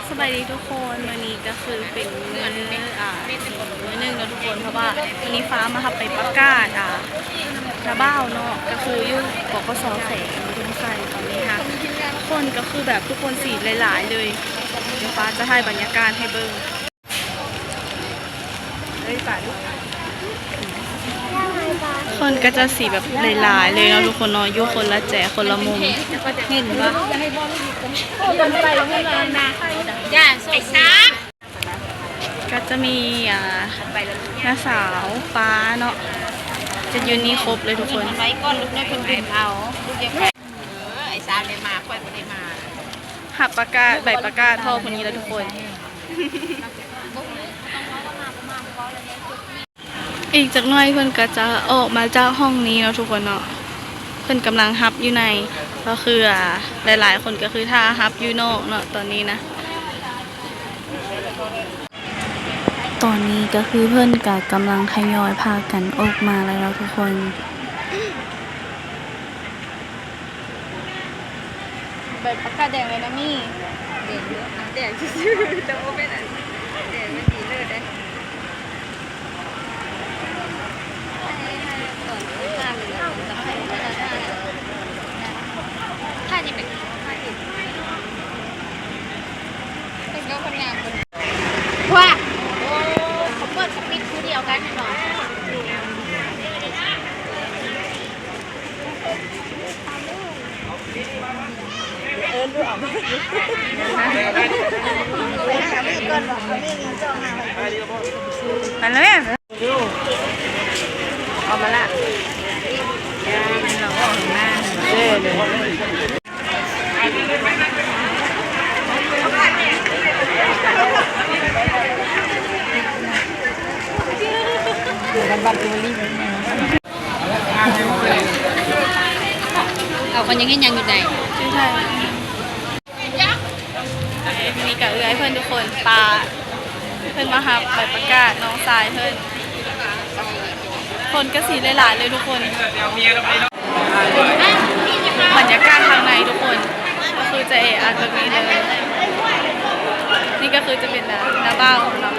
ສະບາຍດີທຸກຄົນ, ມື້ນີ້ກໍຄືເປັນມື້ ອ່າ ມື້ໜຶ່ງເນາະທຸກຄົນ, ເພາະວ່າມື້ນີ້ຟ້າມາຮັບໄປປະກາດ ອ່າ ນາບ່າວເນາະ, ກໍຄືຢູ່ ປກສ ແຂວງອຸດົມໄຊ. ຕອນນີ້ຫັ້ນ ຄົນກໍຄືແບບທຸກຄົນສີຫຼາຍໆເລີຍ, ດຽວຟ້າຈະຖ່າຍບັນຍາກາດໃຫ້ເບິ່ງ. ຄົນກໍຈະສີແບບຫຼາຍໆເລີຍເນາະທຸກຄົນເນາະ, ຢູ່ຄົນລະແຈຄົນລະມຸມ. ເຫັນບໍ່? ຢ່າໄປຊ້າ. ກໍຈະມີ ອ່າ ນ້າສາວປ້າເນາະ, ຈະຢູ່ນີ້ຄົບເລີຍທຸກຄົນ. ໄປກ່ອນລູກນ້ອຍເພິ່ນເປັນເອົາ, ລູກຢາກໄປ. ເອີ ໄອ້ສາວໄດ້ມາ, ຂ້ອຍບໍ່ໄດ້ມາ. ຮັບປະກາດ ໃບປະກາດພໍ່ຜູ້ນີ້ແລ້ວທຸກຄົນ. ອີກຈັກໜ້ອຍເພິ່ນກໍຈະອອກມາຈາກຫ້ອງນີ້ເນາະທຸກຄົນເນາະ, ເພິ່ນກຳລັງຮັບຢູ່ໃນ, ກໍຄື ອ່າ ຫຼາຍໆຄົນກໍຄືຖ້າຮັບຢູ່ນອກເນາະ ຕອນນີ້ນະ. ຕອນນີ້ກໍຄືເພິ່ນກໍກຳລັງທະຍອຍພາກັນອອກມາແລ້ວເນາະທຸກຄົນ. ໃບປະກາດແດງແລ້ວນະມີ. ແດງຢູ່ ແດງຊື່ໆ ແຕ່ບໍ່ແມ່ນອັນ ແດງມັນດີເລີດເດ້. ວ້າ ໂອ້ ເຂົາເປີດສະປິດຄືດຽວກັນເນາະ. ໄປແລ້ວ ເອົາມາລະ ເອົາ ເພິ່ນຍັງເຮັດຫຍັງຢູ່ໃນ ຢູ່ໃນ ນີ້ກະເອື້ອຍເພິ່ນທຸກຄົນ ປ້າເພິ່ນມາຮັບໃບປະກາດນ້ອງຊາຍເພິ່ນ. ຄົນກະຊິຫຼາຍໆເລີຍທຸກຄົນ. ບັນຍາກາດທາງໃນທຸກຄົນ ກໍຄືຈະແອອັດແບບນີ້ເລີຍ. ນີ້ກໍຄືຈະເປັນ ອ່າ ນ້າບ່າວເນາະ.